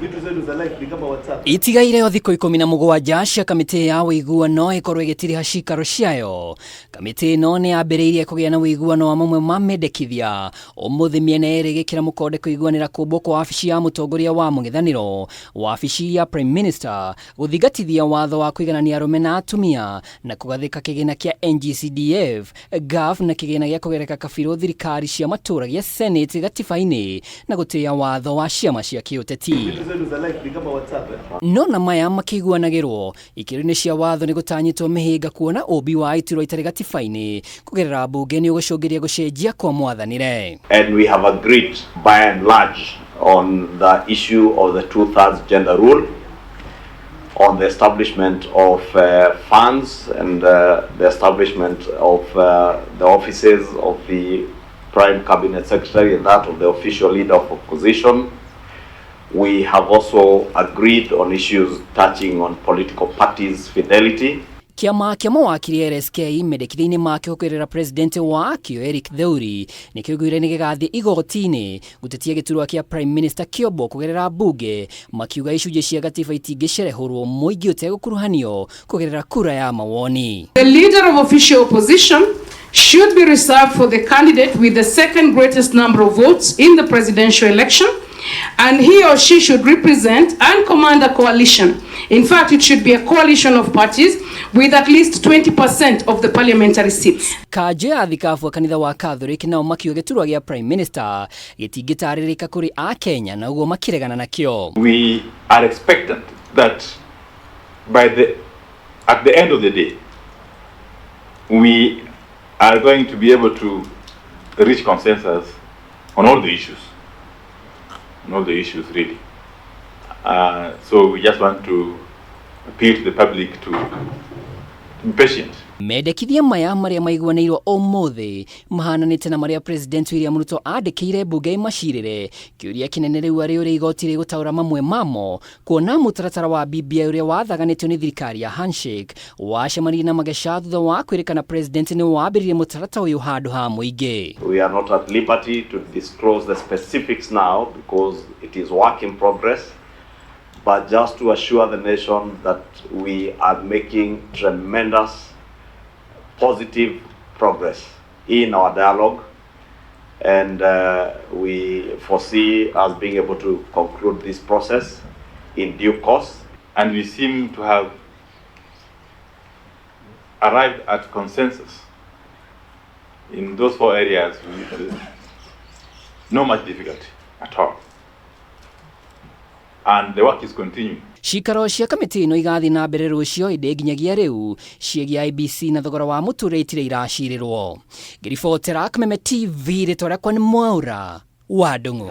Vitu zenu za life ni kama WhatsApp. Itigaire o thikũ 17 cia kamĩtĩ ya ũiguano ĩkorwo ĩgĩtiriha cikaro ciayo. Kamĩtĩ ĩno nĩ yambĩrĩirie kũgĩa na ũiguano wa mamwe ma mendekithia ũmũthĩ, mĩena ĩrĩ ĩgĩkĩra mũkonde kũiguanĩra kũmbwo kwa wabici ya mũtongoria wa mũng'ethanĩro, wabici ya Prime Minister, gũthingatithia watho wa kũiganania arũme na atumia, na kũgathĩka kĩgĩna kĩa NGCDF, GAF, na kĩgĩna gĩa kũgereka kabirũ thirikari cia matũũra gĩa Senate gatiba-inĩ, na gũtĩĩa watho wa ciama cia kĩũteti. Vitu zenu za life ni kama WhatsApp, eh? No na maya makĩiguanagĩrwo ikĩro-inĩ cia watho, nĩ gũtanyĩtwo mĩhĩnga kuona ũmbi wa iturwa itarĩ gatiba-inĩ kũgerera mbunge nĩ ũgũcũngĩria gũcenjia kwa mwathanĩre. And we have agreed by and large on the issue of the two-thirds gender rule, on the establishment of funds and the establishment of the offices of the Prime Cabinet Secretary and that of the official leader of opposition. We have also agreed on issues touching on political parties' fidelity. Kĩama kĩa mawakiri LSK mendekithia-inĩ makĩo kũgerera president wakĩo Eric Theuri nĩ kĩoigire nĩ gĩgathiĩ igoti-inĩ gũtetia gĩturwa kĩa Prime Minister kĩombo kũgerera mbunge, makiuga icunjĩ cia gatiba itingĩcerehũrwo mũingĩ ũtegũkuruhanio kũgerera kura ya mawoni. The leader of official opposition should be reserved for the candidate with the second greatest number of votes in the presidential election, and he or she should represent and command a coalition. In fact, it should be a coalition of parties with at least 20% of the parliamentary seats. Kanjũ ya thikabu a kanitha wa Catholic nao makiuga gĩturwa gĩa Prime Minister gĩtingĩtarĩrĩka kũrĩ Akenya, na ũguo makĩregana nakĩo. We are expectant that by the at the end of the day we are going to be able to reach consensus on all the issues, on all the issues, really. So we just want to appeal to the public to be patient. Mendekithia maya marĩa maiguanĩirwo ũmũthĩ mahananĩte na marĩa President William Ruto andĩkĩire mbunge ĩmacirĩre. Kĩũria kĩnene rĩu arĩ ũrĩa igoti rĩgũtaũra mamwe mamo, kuona mũtaratara wa BBI ũrĩa wathaganĩtio nĩ thirikari ya handshake wacemanirie na mageca thutha wa kwĩrĩkana President nĩ wambĩrĩrie mũtaratara ũyũ handũ ha mũingĩ. We are not at liberty to disclose the specifics now because it is work in progress, but just to assure the nation that we are making tremendous positive progress in our dialogue, and we foresee us being able to conclude this process in due course. And we seem to have arrived at consensus in those four areas with no much difficulty at all. And the work is continuing. Cikaro cia kamĩtĩ ĩno igathiĩ na mbere rũciũ, ĩndĩ nginyagia rĩu ciĩgiĩ IEBC na thogora wa mũtũrĩre itirĩ iracirĩrwo. Ngĩribotera Kameme TV, rĩtwa rĩakwa nĩ Mwaura wa Ndung'u.